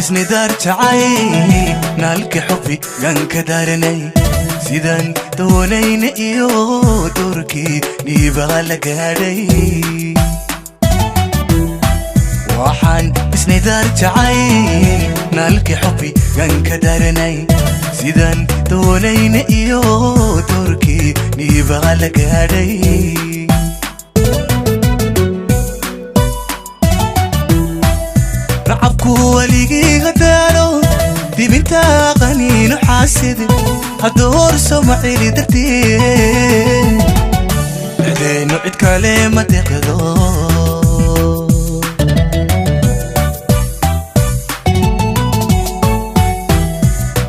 Isnidaar jacayl naalka xubbi ganka daaranay sidaan doonayna iyo doorkii niibaa la gaadhay. Waxaan isnidaar jacayl naalka xubbi ganka daaranay sidaan doonayna iyo doorkii niibaa la gaadhay. Nacabku weligii hadaalo dibinta qaniino xaasid hadduu horso macili darteed dhexdeennu cid kale ma deqdo.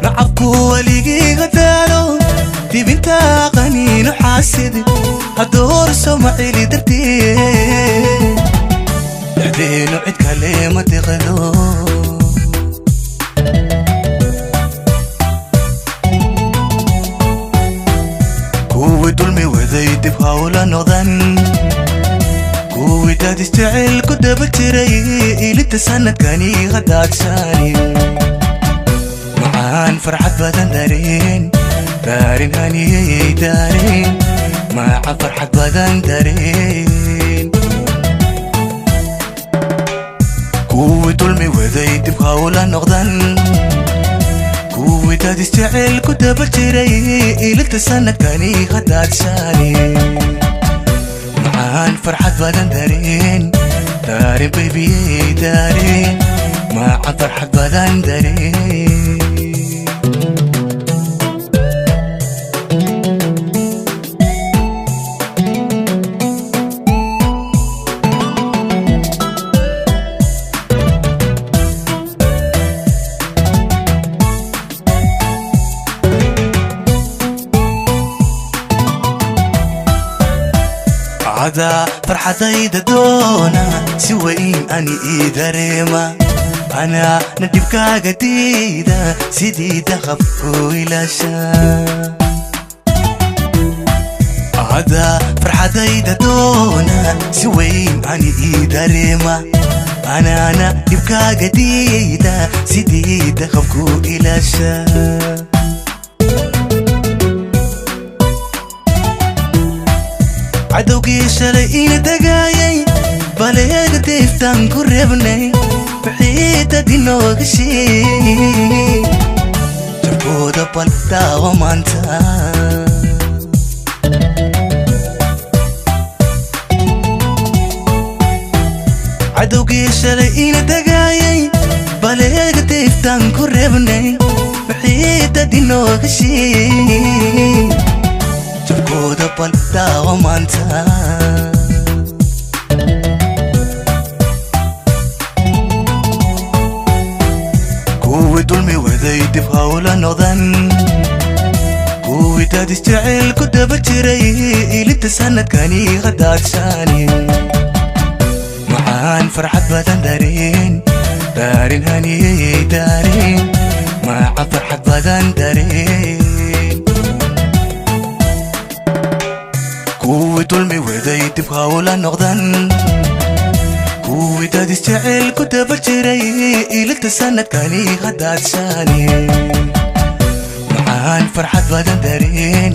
Nacabku weligii hadaalo dibinta qaniino xaasid hadduu horso macili darteed dhexdeennu cid kale ma deqdo. Kuwii dulmi waday dib hawla noqdan, kuwii dad isjecel ku daba jiray ilinta sanadkani hadaadshaani. Macaan farxad badan dareen daarin haniyey daareen, maca farxad badan dareen. Kuwii dulmi waday dib hawla noqdan, kuwii dad isjecel ku daba jiray ilinta sanadkani hadaadshaani. Macaan farxad badan dareen daarin baybiyey daareen, maca farxad badan dareen. Ada farxadayda doona si weyn ani ii dareema, anaa na dhibkaaga diida sidii daqab ku ilaasha. Ada farxadayda doona si weyn ani ii dareema, anaana dhibkaaga diida sidii daqab ku ilaasha. Cadowgii shalay ina dagaayay baleega deeftaan ku reebnay bixiidad inooga sheeg jabkooda bal daawa maanta. Cadowgii shalay ina dagaayay baleega deeftaan ku reebnay bixiidad inooga sheeg jabkooda bal daawa maanta. Kuwii dulmi waday dib hawla noqdan, kuwii dad isjecel ku daba jiray ilinta sanadkani hadaadshaani. Macaan farxad badan dareen daarin haniyey daareen, maca farxad badan dareen. Kuwii dulmi waday dib hawla noqdan, kuwii dad isjecel ku daba jiray ilinta sanadkani hadaadshaani. Macaan farxad badan dareen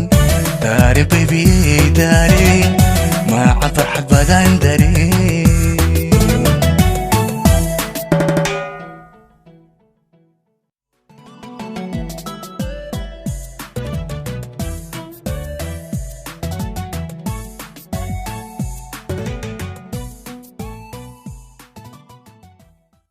daarin baybiyey daareen, maca farxad badan dareen.